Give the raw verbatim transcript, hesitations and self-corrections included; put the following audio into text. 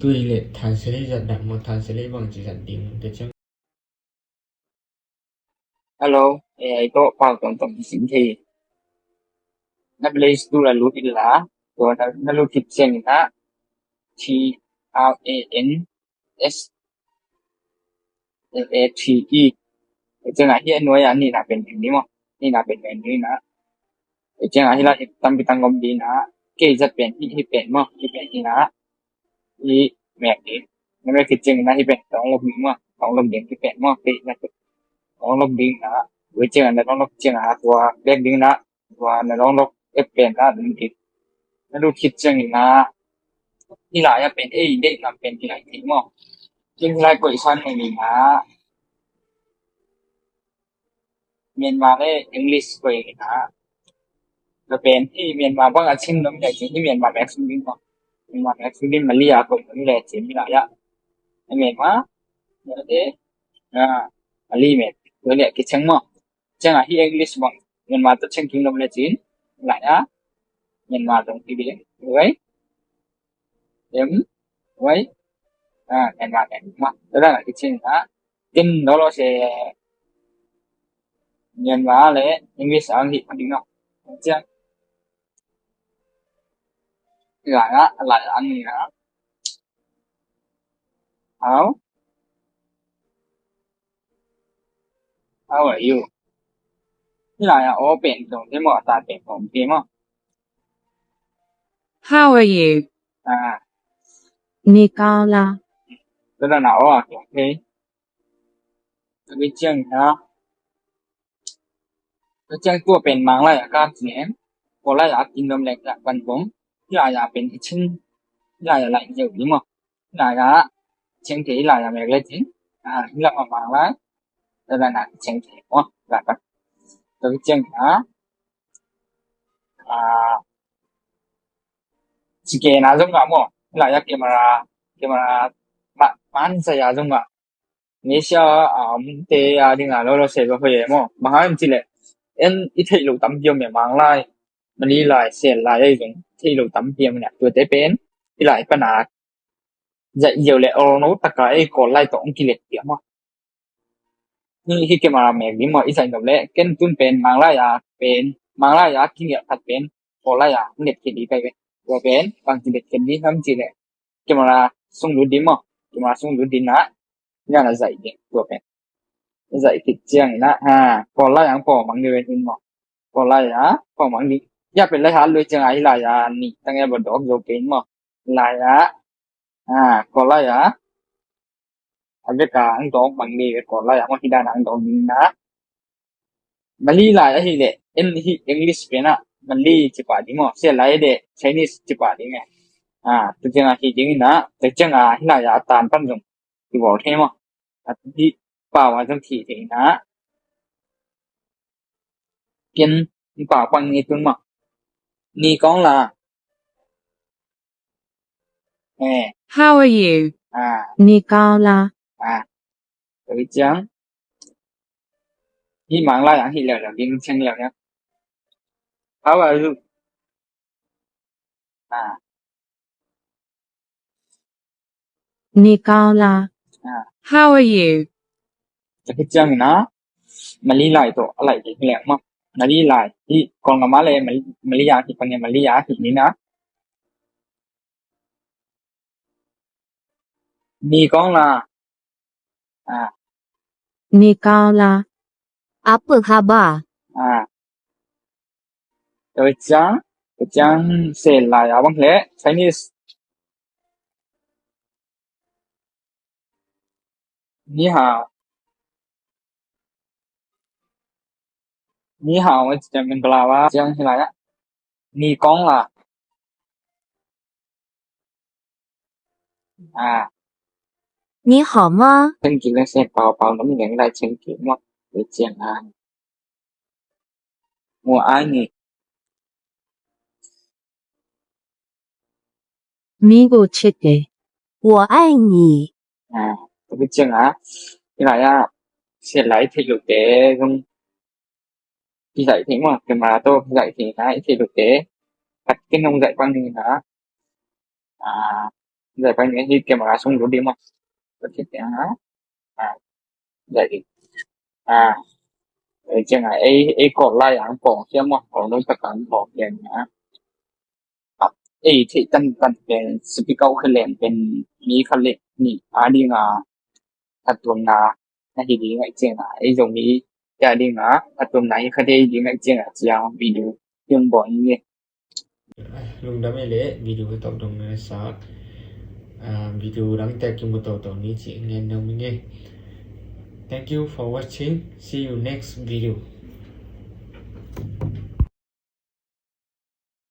Tui le translate zat dah maw, translate bang ci zat ding te ciang. Hello, A I tawh pau tuamtuam hi sing thei. Na Play Store ah lut in la, tua na, na lut khit ciangin ah T R A N S L A T E. Tua ciangah hih a nuai ah nihna pen ding maw, nihna pen ding na. Tua ciangah hih lah tampi tang om ding na, kei zat pen hih, hih pen maw, hih pen hi na. I mek ding. Na mek khit ciangin ah hih pen download ding maw, download ding hih pen maw, kei na download ding na. Tua ciangah na download ciangah tua bek ding na, tua na download app pen na ding ding. Na lut khit ciangin ah hih lai ah pen ei deih ngam pen hih lai ding maw. Hih lai koih san nei ding na. Myanmar le English koih na. Tua pen hih Myanmar bang a cing nuam le cin, hih Myanmar mek sung ding maw. Myanmar mek sung ding, Malay a koih nuam le cin hih lai ah. Myanmar, Malay, ah, Malay mek. Tua le kiciang maw. Ciangah hih English bang Myanmar tawh ciang kingdom le cin. Lai ah Myanmar dong ki ding. Wai. Em. Wai. Ah, Myanmar, Myanmar. Tua dan ah kicing ah. Kin dolo se Myanmar le English ang hih ding no. Ciang. Lai ah, lai ang ni ah. How? How are you? Hih lai ah aw pen dong te maw, a ta pen dong te maw. How are you? Ah. 你好嗎? Tua dan ah aw a kiang te. Tua ciang na. Tua ciang tua pen Mang lai ah ka cin. Kawl lai ah kingdom lek lak pan bong. Hih lai ah pen i cin. Hih lai ah lai zeu ding maw. Hih lai ah ciang te hih lai ah mek le cin. Ah, hih lam ah Mang lai. Tua dan ah ciang te maw. Lai pan. Tua ciang na. Ah, ci ke na zong ah maw. Hih lai ah camera, camera ma, man sa ya zong ah. Malaysia, um, te a ding a lo lo se ba hoi e maw. Bang hang em ci leh. En i theih lo tampi om e Mang lai. Mali lai, Sel lai ei zong. Theih lo tampi om e. Tua te pen. Hih lai pan a. Zaih ziau le ol no taka ei Kawl lai tawh ong kilet piak maw. Hih, hih camera mek ding maw, i zaih nop leh, ken tun pen Mang lai a pen, Mang lai a kingial khat pen, Kawl lai a, net khin ding kai ve. Tua pen, bang ci net khin ding ham ci leh, camera sung lut ding maw, camera sung lut ding na, nya na zaih ding, tua pen. Zaih khit ciang na, ha, Kawl lai ang pawh mang ding ve hin maw. Kawl lai a, pawh mang ding. Ya pen lai ha lui ciang a hi lai a, ni tang e ba dawk zo pen maw. Lai a, ha, Kawl lai a. A vek a ang dawng bang ni ve Kawl lai ah maw hi dan ang dawng ding na. Mali lai ahih leh, en hih English pen ah, Mali ci pah ding maw, Sel lai leh Chinese ci pah ding e. Ah, tua ciang a hi ding na, tua ciang a hi lai ah a tan pan zong hi bawl thei maw. A hih pau a zong hi thei na. Ken pau pang ni tun maw. Ni kong la. Eh. How are you? Ah. Ni kong la. Ah. Tua hi ciang. Hih Mang lai ang hih leu leu ding ciang leu leu. How are you? Ah. Ni kong la. Ah. How are you? Tua hi ciang na. Mali lai tawh a lai ding hi leh maw. Mali lai. Hih Kawl ngam a leh Mali, Mali a hih pan e Mali a hih ni na. Ni kong la. Ah. Ni kong la. Apa khabar? Ah. Tua ciang, tua ciang Sel lai a bang leh Chinese. Ni hao. Ni hao, tua ciang min bala wa, ciang hi lai ah. Ni kong la. Ah. 你好吗? Thank you, let's say, pau, pau, no, mi neng lai, thank you, mo, le ciang, ah. Mo, ai, ni. Ni go chit de. Wo ai ni. Ah, tua ciang, ah. Hi lai, ah. Sel lai, thei lo te, zong. Ki zaih thei maw, camera tawh ki zaih thei na, i thei lo te. Khat ken hong zaih pang ni na. Ah, Zai pan hih camera sung lut ding maw. Zai ding. Ah, ei ciang a ei, ei kawl lai ang pawng hiam maw, kawl noi tak ang pawng hiam na. Ei theih tantan pen speaker uh kheleng pen mi khat le nih a ding a, a tuamna na hi ding a, i ciang a ei Zomi a ding a, a tuamna hi kha dei ding a, i ciang a cia video hiam bawl ni. Lungdam ei le video ka tawp dong na sa. Video dang tek kimu toto ni ci ngen dong mi nge. Thank you for watching. See you next video.